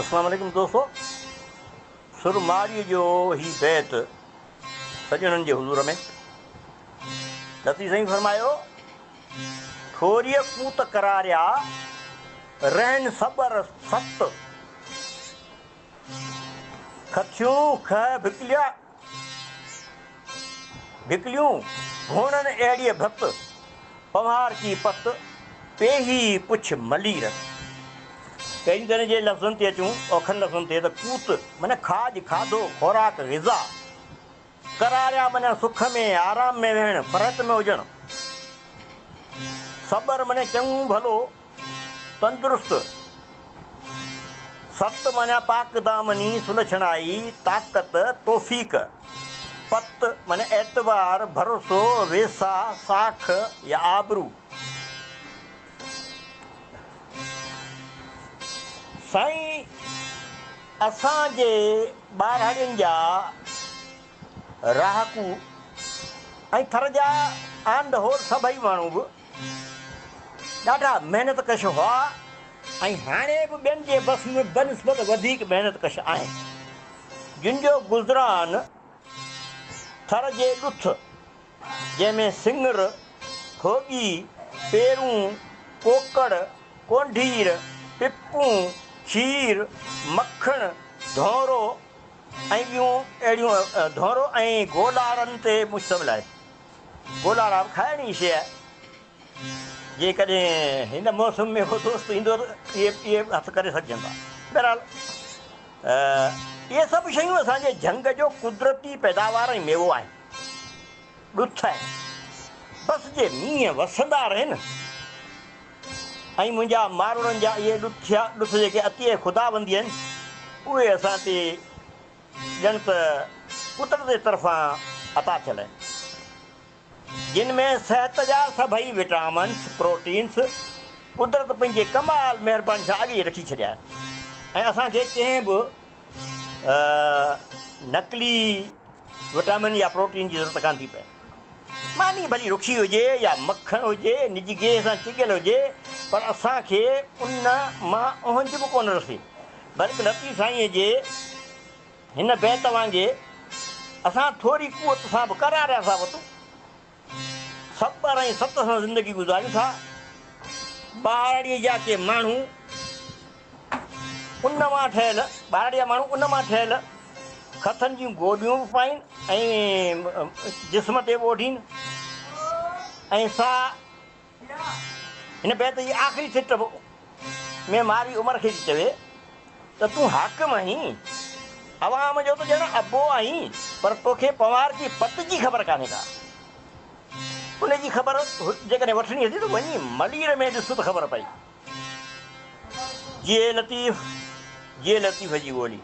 اسلام عليڪم دوستو سر مارئي جو هي بيت سڄڻن جي حضور ۾ لطيف سائين فرمايو ٿوريء قوت قراريا رهن صبر ست کٿيون کهه ڀڪليا ڀڪليون ڀوڻن اهڙيء ڀت، پنهوارڪي پت، پيهي پڇ ملير. پهرين ته ان جي لفظن تي اچون، اوکن لفظن تي ته قوت معنيٰ کاڄ، کاڌو، خوراڪ، غذا. قراريا معنيٰ سک ۾، آرام ۾ ويهڻ، فرحت ۾ هجڻ. صبر معنيٰ چڱو ڀلو، تندرست، ست معنيٰ پاڪدامني، سلڇڻائي، طاقت، توفيق، پت معنيٰ اعتبار، ڀروسو، ويساهه، ساک يا آبرو. سائين اسان جي ٻاراڙين جا رهاڪو ۽ ٿر جا آن the whole سڀئي ماڻهو به ڏاڍا محنت ڪش هئا ۽ هاڻي به ٻين جي بنسبت وڌيڪ محنت ڪش آهن، جن جو گذران ٿر جي ڏٿ، جنهن ۾ سڱر، ڦوڳي، پيرون، ڪوڪڙ، ڪونڍير، پپون، کير، مکڻ، ڌونرو ۽ ٻيون اهڙيون ڌونرو ۽ گولاڙن تي مشتمل آهي. گولاڙا به کائڻ جي شيء آهي. جيڪڏهن هن موسم ۾ ڪو دوست ايندو ته اهي اهي به هٿ ڪري سگهجن ٿا. بهرحال اهي سڀ شيون اسان جي جهنگ جو قدرتي پيداوار ۽ ميوو آهن. ڏٿ آهن. بس جي مينهن وسندا رهن ۽ منهنجا ماروئڙن جا اهي ڏٿيا ڏٿ جيڪي عطيه خداوندي آهن، اهي اسان تي ڄڻ ته قدرت جي طرفان عطا ٿيل آهن، جن ۾ صحت جا سڀئي وٽامنس، پروٽينس قدرت پنهنجي ڪمال مهرباني سان اڳ ئي رکي ڇڏيا آهن ۽ اسان کي ڪنهن به نقلي وٽامن يا پروٽين جي ضرورت ڪانه ٿي پئي. ماني ڀلي رکي هجي يا مکڻ هجي، نج گيهه سان چڳيل هجي، پر اسان کي ان مان اهنج به ڪونه رسي. بلڪ لطيف سائينء جي هن بيت وانگي اسان ٿوري قوت سان به قراريا ٿا وتون. صبر ۽ ست سان زندگي گذاريون ٿا. ٻهراڙيء جا ڪي ماڻهو ان مان ٺهيل ٻهراڙيء جا ماڻهو ان مان ٺهيل کٿن جون گوڏيون به پائين ۽ جسم تي به اوڍين ۽ سا هن بيت جي آخري سٽ ۾ مارئي عمر کي ٿي چوي ته تون حاڪم آهين، عوام جو ته ڄڻ ابو آهين، پر توکي پنوار جي پت جي خبر ڪانهي ڪا. ان جي خبر جيڪڏهن وٺڻي اٿئي ته وڃي ملير ۾ ڏس ته خبر پئي. جيئي لطيف، جيئي لطيف جي ٻولي.